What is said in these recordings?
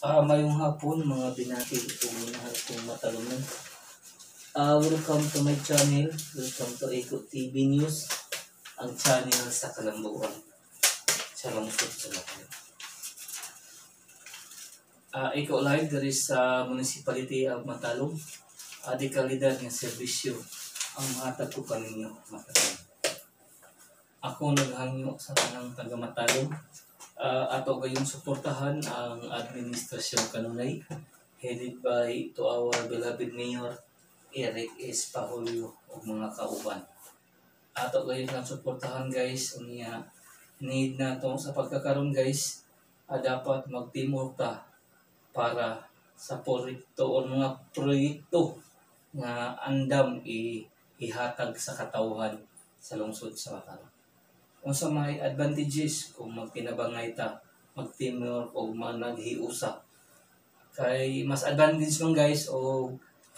Mayong hapon, mga binati ug minahal kong Matalunon. Welcome to my channel. Welcome to Eco TV News, ang channel sa kalambuan sa lungsod sa Matalom. Eco Live diri sa Municipality of Matalom. Di kalidad nga serbisyo ang mahatag ko kaninyo, Matalom. Ako naghangyo sa tanang taga Matalom, ato gayong suportahan ang administrasyon kanunay headed by to our beloved Mayor Eric S. Pahulyo ug mga kauban. Ato gayong lang suportahan, guys, unya need nato sa pagkakaron, guys, dapat mag-teamwork ta para sa proyekto o mga proyekto nga andam ihatag sa katawhan sa lungsod sa Matalom. Unsa may advantages kung magtinabangay ta, mag-teamwork o managhiusa? Kay mas advantage man, guys, o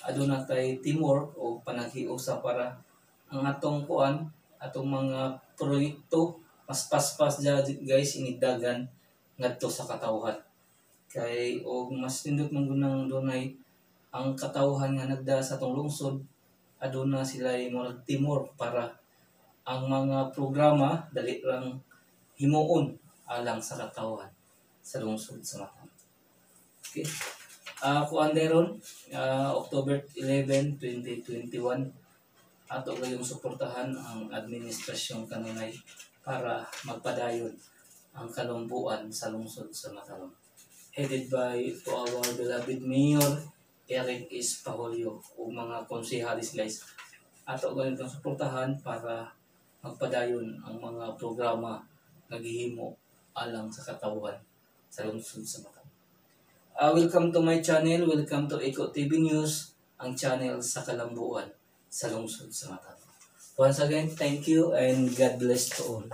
aduna tay teamwork o panaghiusa para ang atong kuan, atong mga proyekto mas paspas dya, guys, inigdagan ngadto sa katawhan. Kay og mas nindot man gunang dunay ang katawhan nga nagda sa atong lungsod, aduna sila murag teamwork para ang mga programa dali lang himuon alang sa katawhan sa lungsod sa Matalom. Okay. Kuan deron, October 11, 2021, ato gayong suportahan ang administrasyon kanunay para magpadayon ang kalumbuan sa lungsod sa Matalom. Headed by to our beloved Mayor Eric S. Pahulyo ug mga konsehalis, guys. Ato ganitong suportahan para magpadayon ang mga programa nga gihimo alang sa katawhan sa lungsod sa Matalom. Welcome to my channel. Welcome to Eco TV News, ang channel sa kalambuan sa lungsod sa Matalom. Once again, thank you and God bless to all.